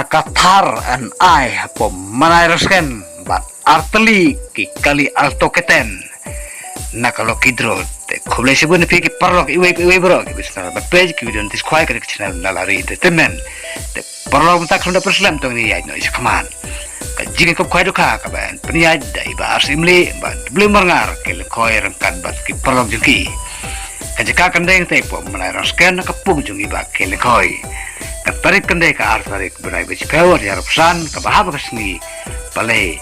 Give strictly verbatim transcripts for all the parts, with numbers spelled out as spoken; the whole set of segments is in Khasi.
Ka thar yn ai hapoh Mynai Rongskren bad artylli ki kali Alto K ten na ka lucky draw. Te khublei shibun ïa phi ki paralok iwei pa iwei baroh kiba sngewbha ban peit ki video na Tishkhwai, kane ka channel Nalari Entertainment. Te paralok mynta khlem da pynslem to ngin ïaid noh shakhmat. Ka jingïakop khwai dohkha kaba yn pynïaid da i Bah Arsi Imli bad Blei Marngar, ki lyngkhoi ryngkat bad ki paralok jong ki. Ka jaka kan dei tei hapoh Mynai Rongskren, ka pung jong i Bah Keli Khoi. Ka tarik kan dei ka ar tarik bnai ba shiphew, ar hajar arphew san, kaba hap ha ka sngi Palei.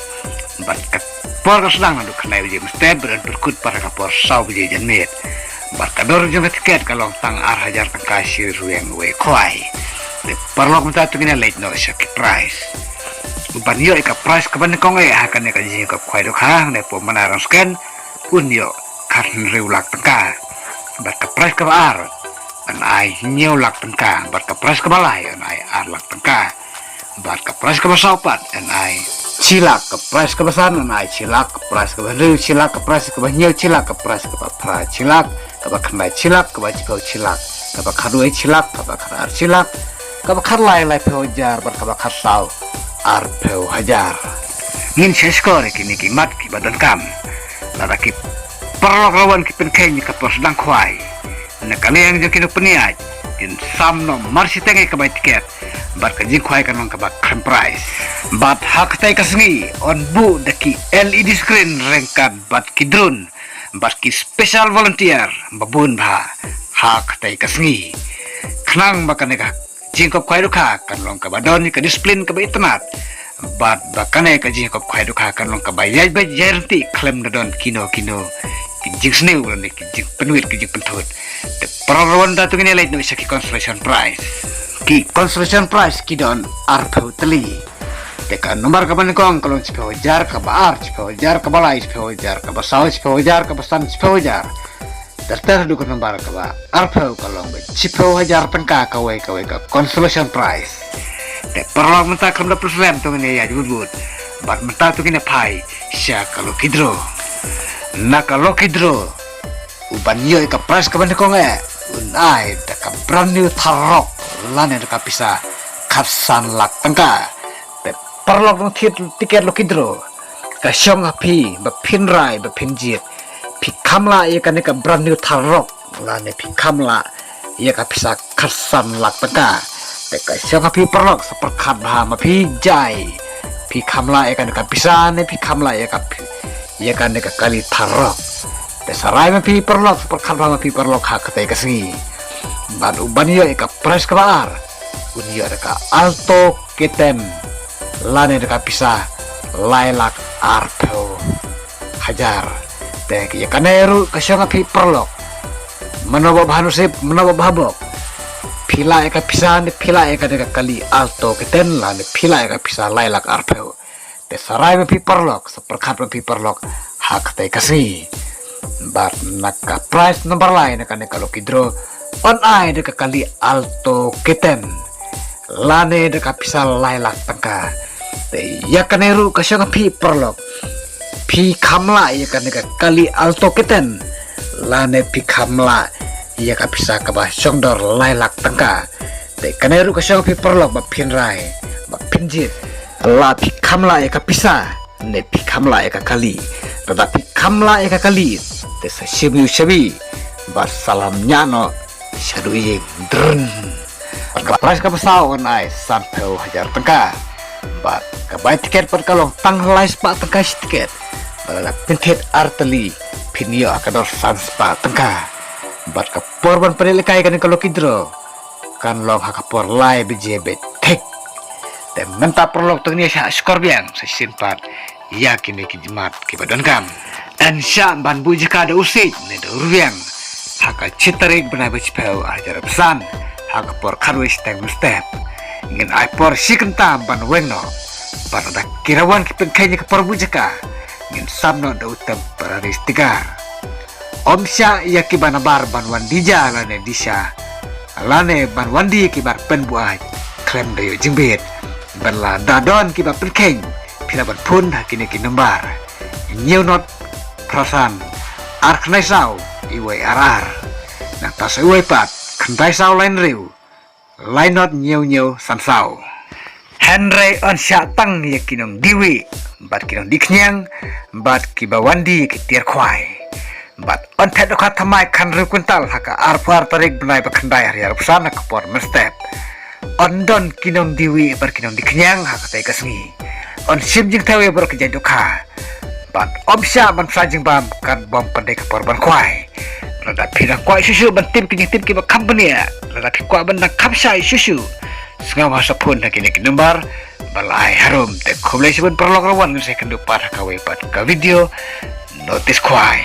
Bad ka por ka sdang naduh khyndai baje mynstep bad yn pynkut pat ha ka por saw baje janmiet. Bad ka dor jong ka tiket ka long tang ar hajar tyngka shi ryngwiang wei khwai. Te paralok mynta to ngin ïa leit noh sha ki prize. Ban ïoh ïa ka prize kaba nyngkong eh ha kane ka jingïakop khwai dohkha, ne hapoh Mynai Rongskren, un ïoh khathynriew lak tyngka. Bad ka prize kaba ar yn ai hynñiew lak tyngka. Bad ka prize kaba lai yn ai ar lak tyngka. Bad ka prize kaba saw pat yn ai shi lak. Ka prize kaba san yn ai shi lak. Ka prize kaba hynriew shi lak. Ka prize kaba hynñiew shi lak. Ka prize kaba phra shi lak. Kaba khyndai shi lak. Kaba shiphew shi lak. Kaba khatwei shi lak. Kaba khatar shi lak. Kaba khatlai laiphew hajar. Bad kaba khatsaw arphew hajar. Ngin shah shkor ïa kine ki mat kiba donkam. Lada ki paralok rawan ki pynkheiñ ïa ka por sdang khwai, na ka liang jong ki nongpynïaid, kin sam noh marshiteng ïa ka bai tiket bad ka jingkhwai kan long kaba khlem prize. Bad ha katei ka sngi yn buh da ki L E D screen ryngkat bad ki drone bad ki special volunteer ba bun bha ha katei ka sngi. Khnang ba kane ka jingïakop khwai dohkha kan long kaba don ïa ka discipline kaba itynnad. Bad ba kane ka jingïakop khwai dohkha kan long kaba ïaid beit ïaid ryntih khlem da don kino kino ki jingsniew lane ki jingpynwit ki jingpynthut. Te paralok mynta to ngin ïa leit noh sha ki consolation prize. Ki consolation prize ki don arphew tylli. Te ka nombar kaba nyngkong ka long shiphew hajar, kaba ar shiphew hajar, kaba lai shiphew hajar, kaba saw shiphew hajar, kaba san shiphew hajar. Ter ter haduh ka nombar kaba arphew ka long beit shiphew hajar tyngka kawei kawei ka consolation prize. Te paralok mynta khlem da pynslem to ngin ïa ïaid wut wut. Bad mynta to ngin ïa phai sha ka lucky draw. Na ka lucky draw, uban ïoh ïa ka prize kaba nyngkong eh un ai da ka brand new Thar Roxx lane da ka pisa khatsan lak tyngka. Te paralok nongthied tiket lucky draw, ka shong ha phi ba phin rai ba phin jied. Phi kham lah ïa kane ka brand new Thar Roxx lane phi kham lah ïa ka pisa khatsan lak tyngka. Te ka shong ha phi paralok, sa pyrkhat bha ma phi jai. Phi kham lah ïa kane ka pisa ne phi kham lah ïa ka phi, ïa kane ka kali Thar Roxx. Te sa rai ma phi paralok, sa pyrkhat bha ma phi paralok ha katei ka sngi. Bad uban ïoh ïa ka prize kaba ar un ïoh da ka Alto K ten lane da ka pisa lai lak arphew hajar. Te ïa kane ruh ka shong ha phi paralok. Mano ba bha nusip, mano ba bha bok. Phi lah ïa ka pisa ne phi lah ïa ka da ka kali Alto K ten lane phi lah ïa ka pisa lai lak arphew. Te sa rai ma phi paralok, sa pyrkhat ma phi paralok ha katei ka sngi. Bad na ka prize number lai na kane ka lucky draw yn ai da ka kali Alto K ten lane da ka pisa lai lak tyngka. Te ïa kane ruh ka shong ha phi paralok. Phi kham lah ïa kane ka kali Alto K ten lane phi kham lah ïa ka pisa kaba shong dor lai lak tyngka. Te kane ruh ka shong ha phi paralok ba phin rai ba phin jied. La phi kham lah ïa ka pisa ne phi kham lah ïa ka kali. Lada phi kham lah ïa ka kali, te sa shim ïa u shabi bad sa lam ñiah noh shaduh ïing. Drrrn. Ka prize kaba saw yn ai sanphew hajar tyngka. Bad ka bai tiket pat ka long tang lai spah tyngka shi tiket. Bad lada phin thied ar tylli phin ïoh ha ka dor san spah tyngka. Bad ka por ban pynlehkai kane ka lucky draw kan long ha ka por lai baje beit thik. Te mynta paralok to ngin ïa shah shkor biang sa shisien pat ïa kine ki mat kiba donkam. Yn shah ban buh jaka da u siej ne da u rwiang ha ka shi tarik bnai ba shiphew ar hajar arphew san ha ka por khatwei shiteng mynstep. Ngin ai por shi kynta ban weng noh. Bad lada ki rawan ki pynkheiñ ïa ka por buh jaka, ngin sam noh da u temporary sticker. Ym shah ïa kiba nabar ban wan die ja lane die sha lane ban wan die kiba pynbuaid khlem da ïoh jingbit. Bad lada don kiba pynkheiñ, phi lah ban phone ha kine ki nombar: hynñiew nod phra san, ar khyndai saw, iwei ar ar. Nangta sa iwei pat, khyndai saw lai hynriew, lai nod hynñiew hynñiew san saw. Hynrei yn shah tang ïa ki nongdie wieh bad ki nongdie khñiang bad kiba wan die ki tiar khwai. Bad yn phet dohkha thymmai khathynriew kwintal ha ka arphew ar tarik bnai ba khyndai ar hajar arphew san ha ka por mynstep. Yn don ki nongdie wieh bad ki nongdie khñiang ha katei ka sngi. Yn shim jingthew ïa baroh ki jait dohkha. Bad ym shah ban pynshai jingbam katba ym pat dei ka por ban khwai. Lada phi dang kwah shuh shuh ban tip ki jingtip kiba kham bniah, lada phi kwah ban dang kham shai shuh shuh, sngewbha sa phone ha kine ki number ba la ai harum. Te khublei shibun paralok, ruh wan ngin sa ïakynduh pat ha kawei pat ka video notice khwai.